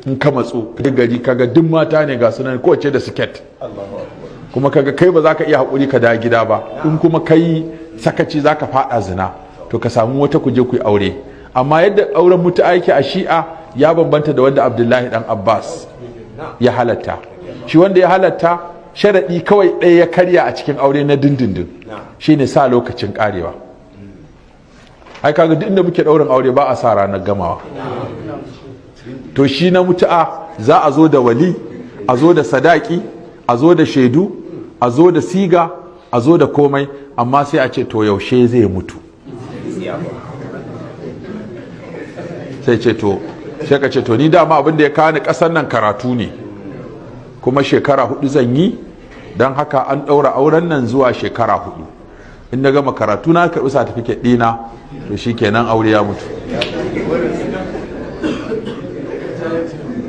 In ka matsu gari, kaga duk mata ne ga sunan, kowace da siket, kuma kaga kai ba za ka iya haƙuri ka dawo gida ba, in kuma kai sakaci za ka faɗa zina, to ka samu wata ku je ku yi aure. Amma yadda auren mutu'a yake a Shi'a ya bambanta da wanda Abdullahi dan Abbas ya halatta. Shi wanda ya halatta, sharaɗi kawai ɗaya ya karya a cikin aure na dindindin, shine sa lokacin karewa. Ai kaga duk inda muke ɗaurin aure ba a sa ranar gamawa. To shi na mutu'a za a zo da wali, a zo da sadaki, a zo da shaidu, a zo da siga, a zo da komai, amma sai a ce, "To, yaushe zai mutu?" Sai ce to, sai ka ce, "To, ni dama abin da ya kawo ni ƙasar nan karatu ne, kuma shekara 4 zan yi. Don haka an ɗaura auren nan zuwa shekara 4. In na gama karatu na karɓi satifiket ɗina, to shi kenan, aure ya mutu."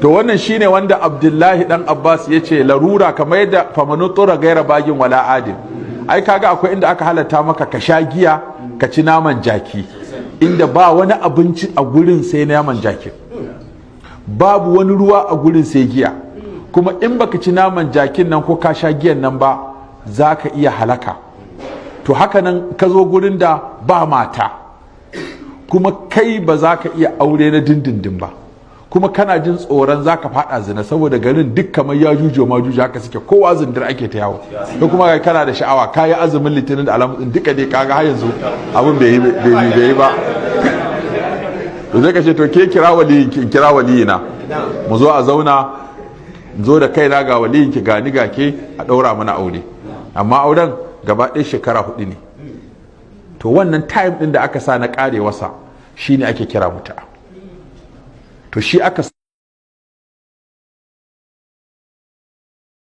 To wannan shine wanda Abdullahi dan Abbas ya ce larura, kamar yadda famanu tsora gaira bagin wala adin. Ai kaga akwai inda aka halatta maka ka sha giya, ka ci naman jaki, inda ba wani abinci a gurin sai naman jakin, babu wani ruwa a gurin sai giya, kuma in baka ci naman jakin nan ko ka sha giyan nan ba, za ka iya halaka. To haka nan ka zo gurin da ba mata, kuma kai ba za ka iya aure na dindindin ba, kuma kana jin tsoron za ka fada zina, saboda garin duk kamar ya jujo ma jujo haka suke, kowa zindir ake ta yawo, ko kuma kana da sha'awa, ka yi azumin Litinin da Alhamis duka dai, kaga har yanzu abin bai yi ba. To zai ka ce, "To, ke kira waliyinki, in kira waliyina, mu zo a zauna, zo da kaina, ga waliyinki, ga ni ga ke, a ɗaura mana aure." Amma auren gaba ɗaya shekara 4 ne. To wannan time ɗin da aka sa na ƙarewarsa shine ake kira mutu'a. To shi aka